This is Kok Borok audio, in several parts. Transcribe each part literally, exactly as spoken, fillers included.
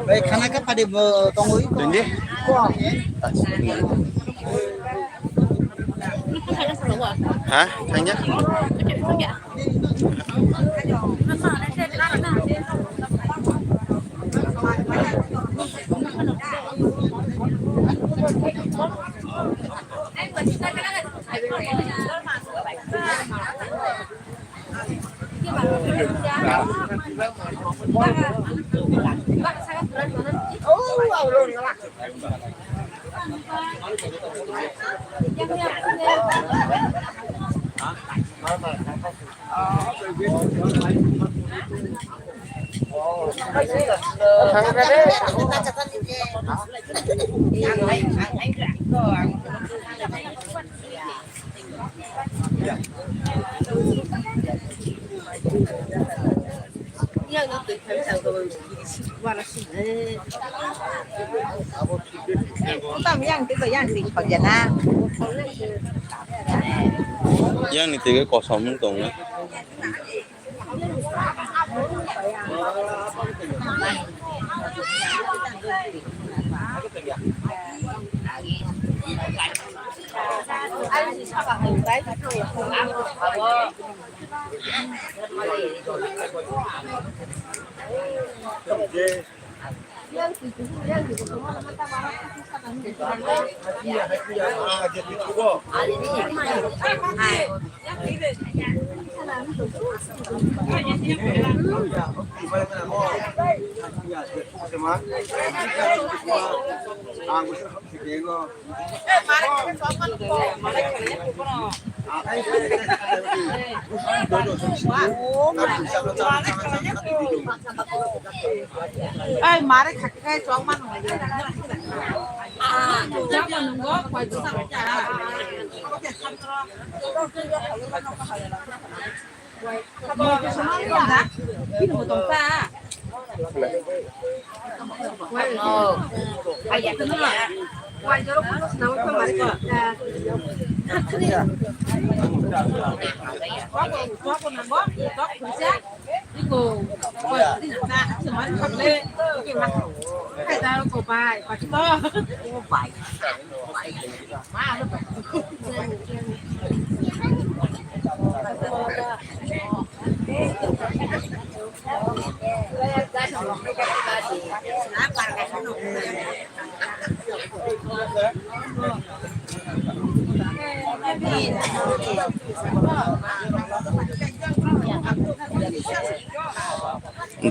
Bai, khana khe phadi bo tongwi. Tindi? Ha? Thangya? Yang ni tege kosom tong na. Ai, mare khakhe chok mano. Ah, chok mano, koi chok mano.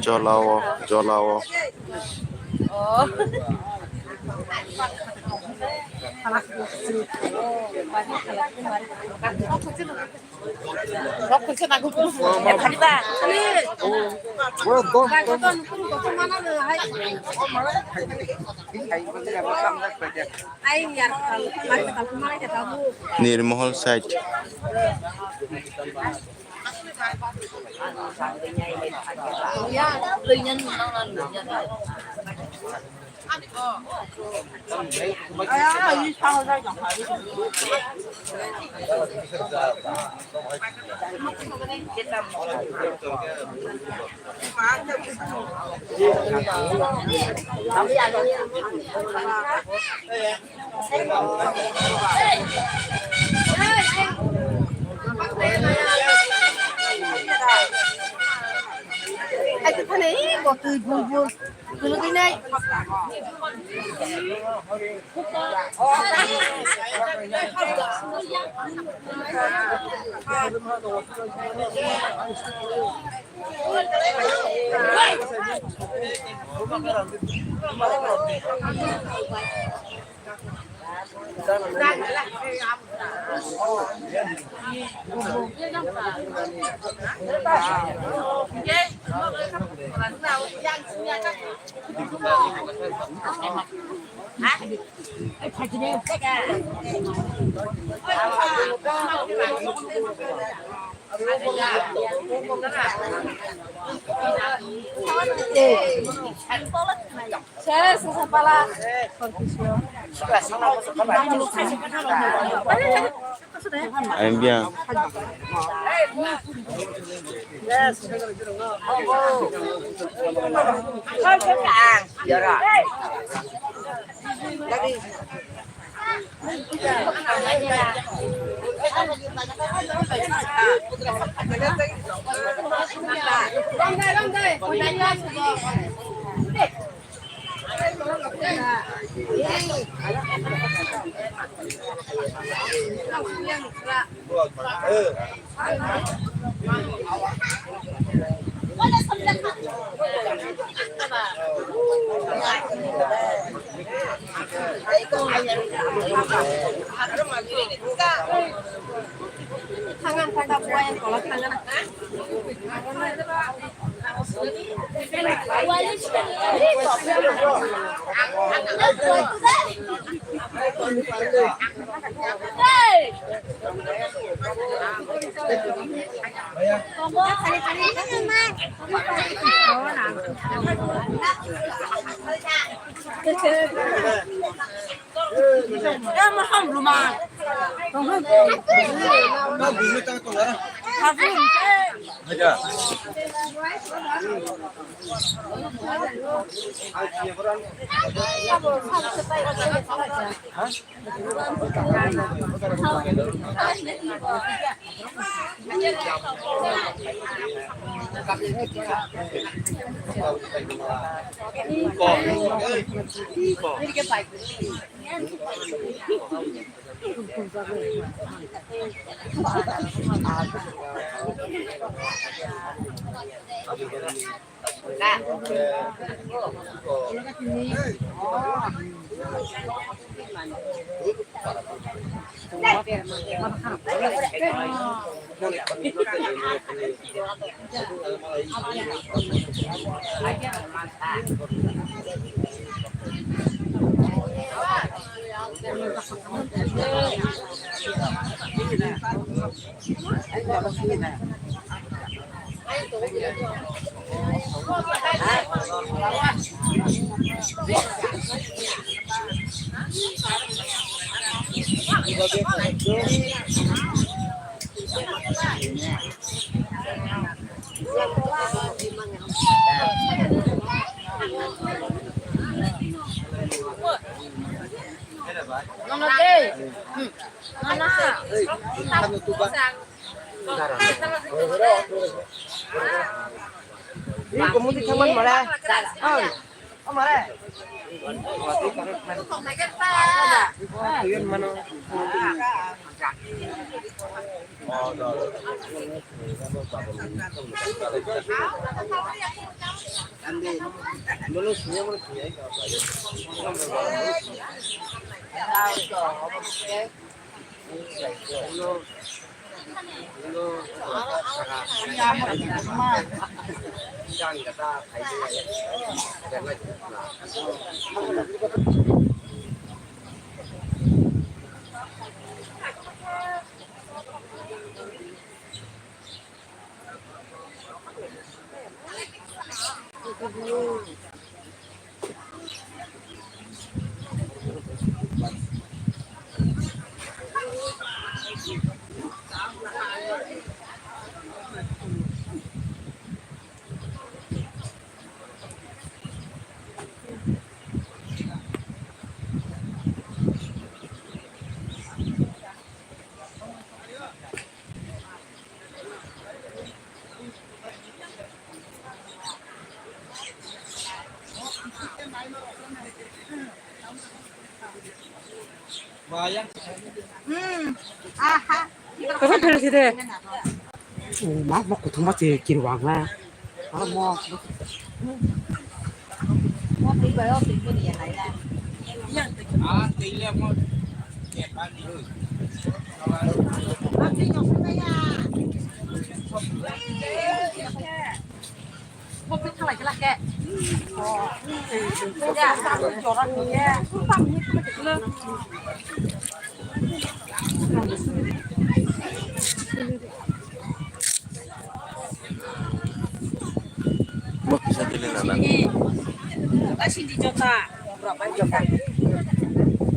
Jolao, jolao. Nirmohol side. Ayang biang. Kapan phela sih deh? Oh, ma, ma, kutung ma, cek, kiri wang, ma. Ah, ma. Sa tili nana. Sini jota. Borok bai jota.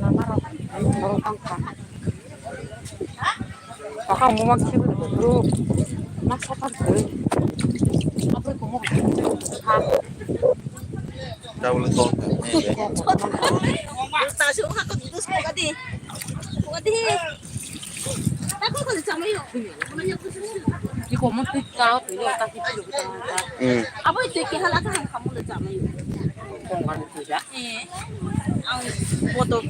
Lama rok. Borok tangkha. Baka muma khibi rw, ma sokar rw. Aboni kumu ha. Tabule tong. Tasu ha ko dus ko di. Ko di. Ta ko ko chamayo. Iko mo tu ka o tu yo ta ki tu ta. Hmm. Abo te ke hala ka ha mo le chamayo. Kong kan tu ja. Eh. Ang bodo.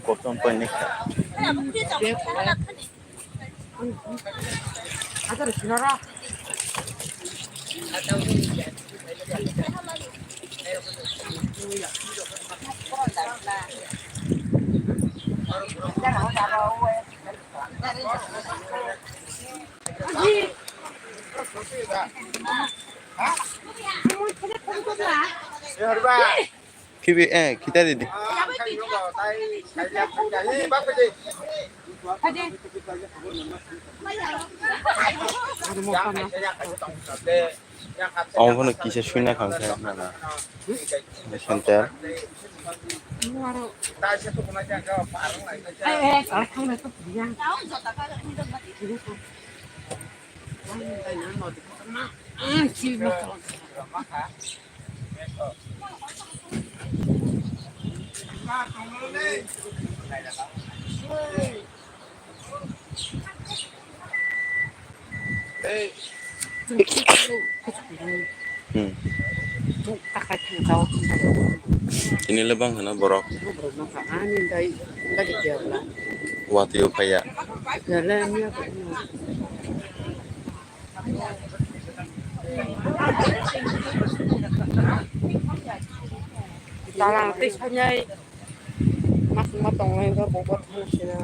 Kosong panik. Khibi, eh, khita didi. Omo phano kisa suina khang khe nana. Center. Hmm. Ini le bang hana borok. Watwi o phaiya. Dalang tei sanai. Mas ma tongnai wngkha bo bo thang sina.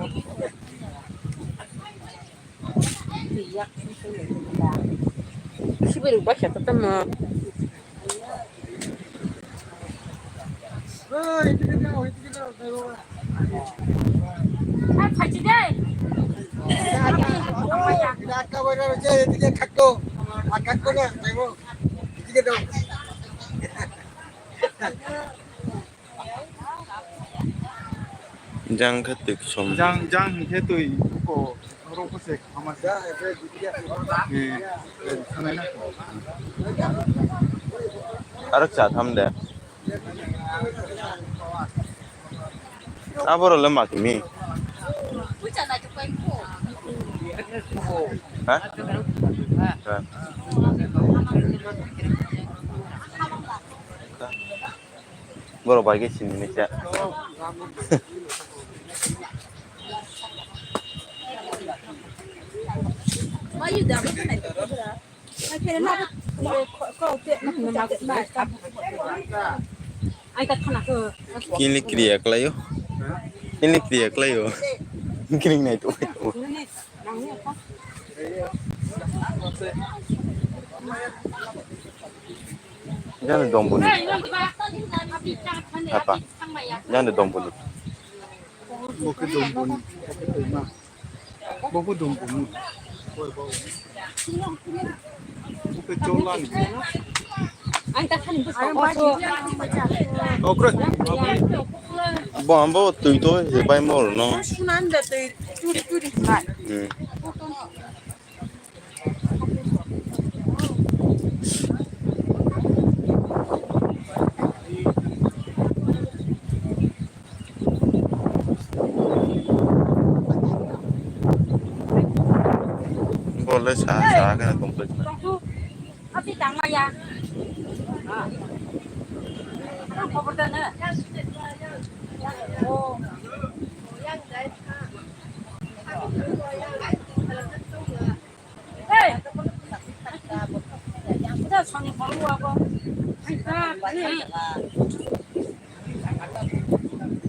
Sibiri baksa tamo. Jang khe twi ksom. Jang, jang hinkhe twi ko oro ko se khama se. Eh, sanai na. Arok cha tham de. Aboro le ma kimi. Ha? Ha. Borok bai khe sini nai khe. Kini kriya khlaio. Kini kriya khlaio. Kini nai tu. Jani domboni. Apa? Jani domboni. Bo khe domboni. Bo khe toima. Bo khe domboni. Bo khe cholani. Okre. Bo ambo twi to je bai mol no. Sunan de twi churi churi khai. Hmm. Bole sa sa ka complete na. Abi tangmaya. Ang khobor da na. Oh. Hey. Uda soni khoro abo.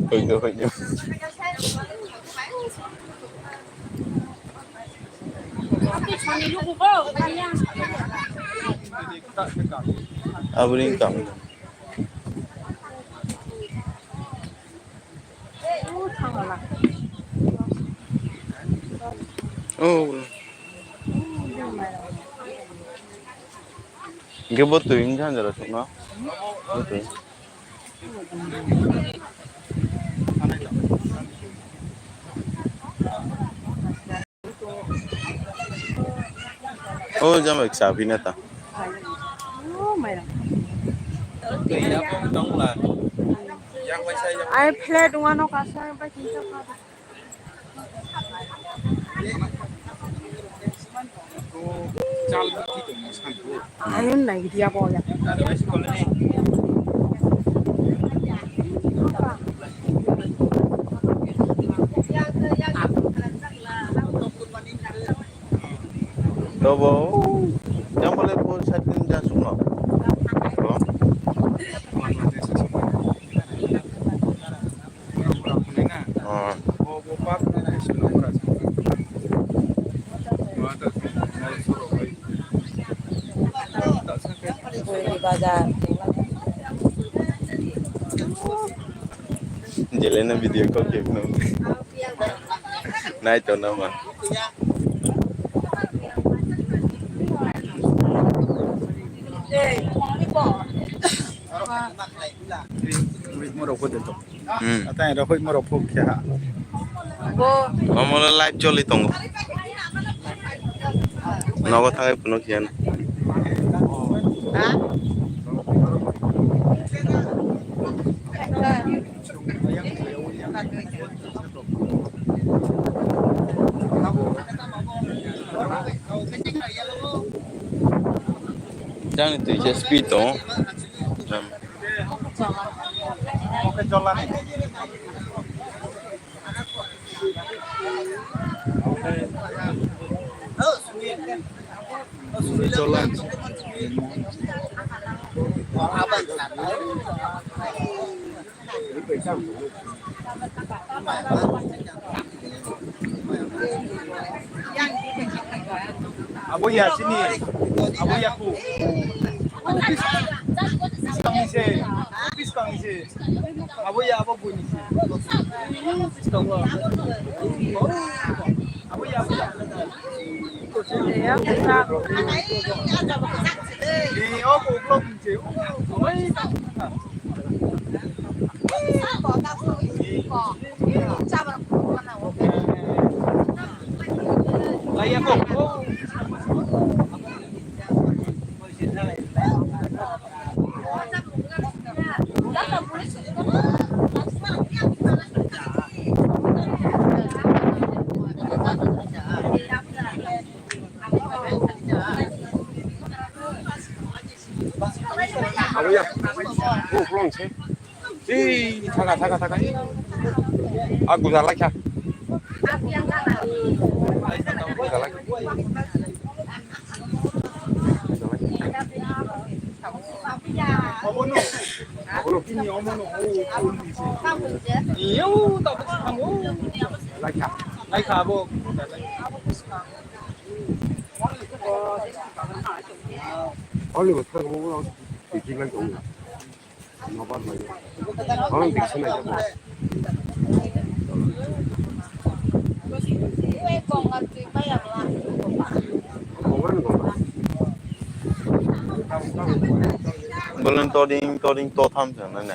Hoino, hoino. Aboni wngkha. Oh. Hingke bo twi wngkha jora sukno. Bo twi. O jama chabi na ta. Ai plate wngano kasa bai kinsa kha. Ayun na idiya boya. Dobo, yang boleh pun setting dah semua. Bazar. Jelena video call ke no. Nai to nama. Morok ko de to. Hmm. Atai rok hoi morok phuk khe ha. Omo le live choli tongo. Nogo thangai phunuk khe. Jani twi khe speed tongo. Abo ya sini, abo ya ku. Bis kang ni se, bis kang ni se. Abo ya abo bu ni se. Bis kang wa. Abo ya abo ya. Ni o ku vlog ni se. Abo ya. O, pulang se. Ih, thaka, thaka, thaka. Ih. Aku salah kah? Salah. Iyo, tak. Laikha. Laikha, abo. Oli, betul, kamu mau. Titi lagi, kamu. Nobar lagi. Kamu di sini aja, Bos. Bolon toding, toding, to tham, sana, ne.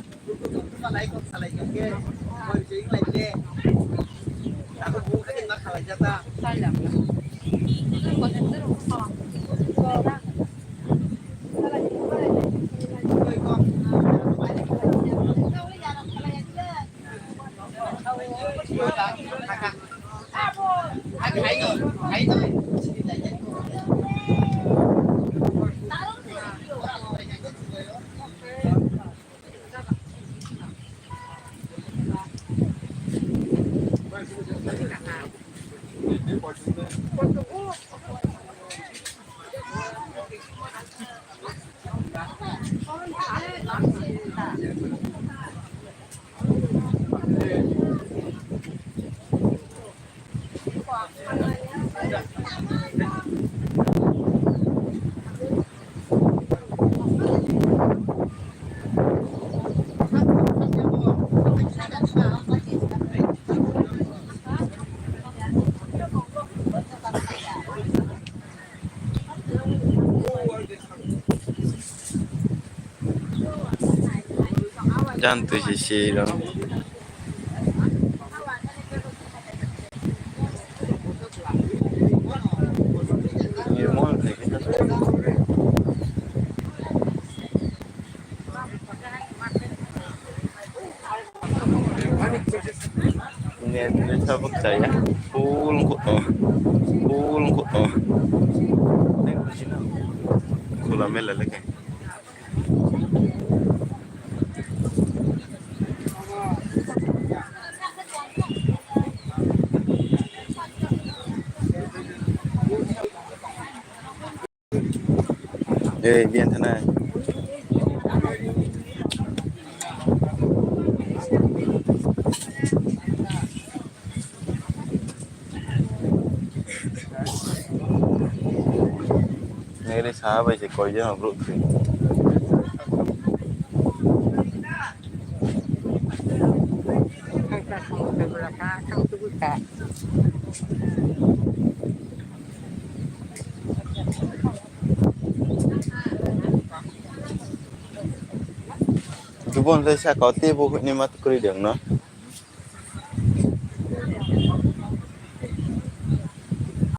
Jan twi se se rw. Net ni sabuk chaya. Full ko to. Full ko to. Khula mela leke. Eh, biyan thana. Nere saha bai se koi jana bro thwi. Dubon sai saka o tei bo hwnwi ma kwrwi de wngno.